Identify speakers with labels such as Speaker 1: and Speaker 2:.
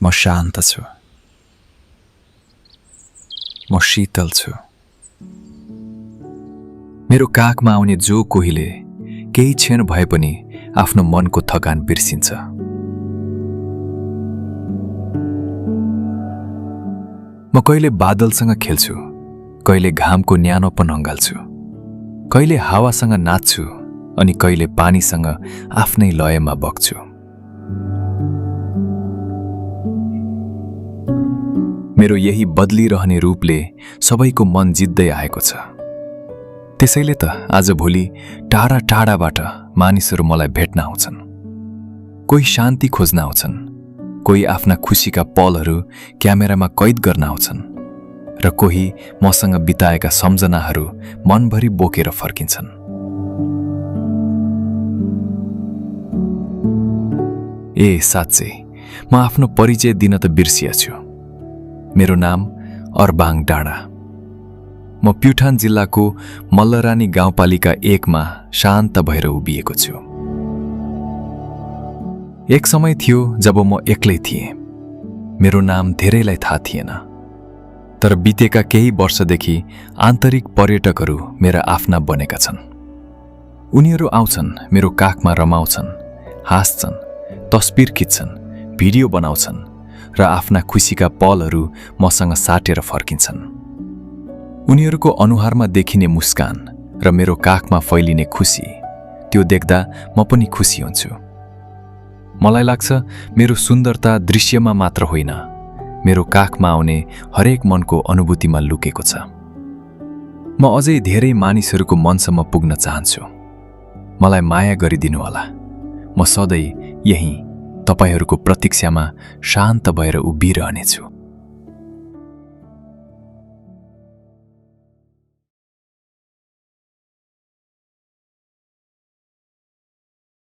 Speaker 1: म शान्त छु, म शीतल छु। मेरो काखमा आउने जो कोहीले केही क्षण भए पनि आफ्नो मनको थकान बिर्सिन्छ। म कहिले बादलसँग खेल्छु, कहिले घामको न्यानोपन अँगाल्छु, कहिले हावासँग नाच्छु अनि कहिले पानीसँग आफ्नै लयमा बग्छु। मेरो यही बदलिरहने रूपले सबैको मन जित्दै आएको छ। त्यसैले त आजभोलि टाढा टाढाबाट मानिसहरू मलाई भेट्न आउँछन्। कोही शान्ति खोज्न आउँछन्, कोही आफ्ना खुसीका पलहरू क्यामेरामा कैद गर्न आउँछन् र कोही मसँग बिताएका सम्झनाहरू मनभरि बोकेर फर्किन्छन्। ए साँच्चै म आफ्नो परिचय दिन त बिर्सिएछु। मेरो नाम अरबाङ डाँडा। म प्युठान जिल्लाको मल्लरानी गाउँपालिका 1 मा शान्त भएर उभिएको छु। एक समय थियो जब म एक्लै थिएँ। मेरो नाम धेरैलाई थाहा थिएन, तर बितेका केही वर्षदेखि आन्तरिक पर्यटकहरू मेरा आफ्ना बनेका छन्। उनीहरू आउँछन्, मेरो काखमा रमाउँछन्, हाँस्छन्, तस्बिर खिच्छन्, भिडियो बनाउँछन् र आफ्ना खुसीका पलहरू मसँग साटेर फर्किन्छन्। उनीहरूको अनुहारमा देखिने मुस्कान र मेरो काखमा फैलिने खुसी, त्यो देख्दा म पनि खुसी हुन्छु। मलाई लाग्छ मेरो सुन्दरता दृश्यमा मात्र होइन, मेरो काखमा आउने हरेक मनको अनुभूतिमा लुकेको छ। म अझै धेरै मानिसहरूको मनसम्म पुग्न चाहन्छु। मलाई माया गरिदिनु होला। म सधैँ यही तपाईहरूको प्रतीक्षामा शान्त भएर उभिरहनेछु।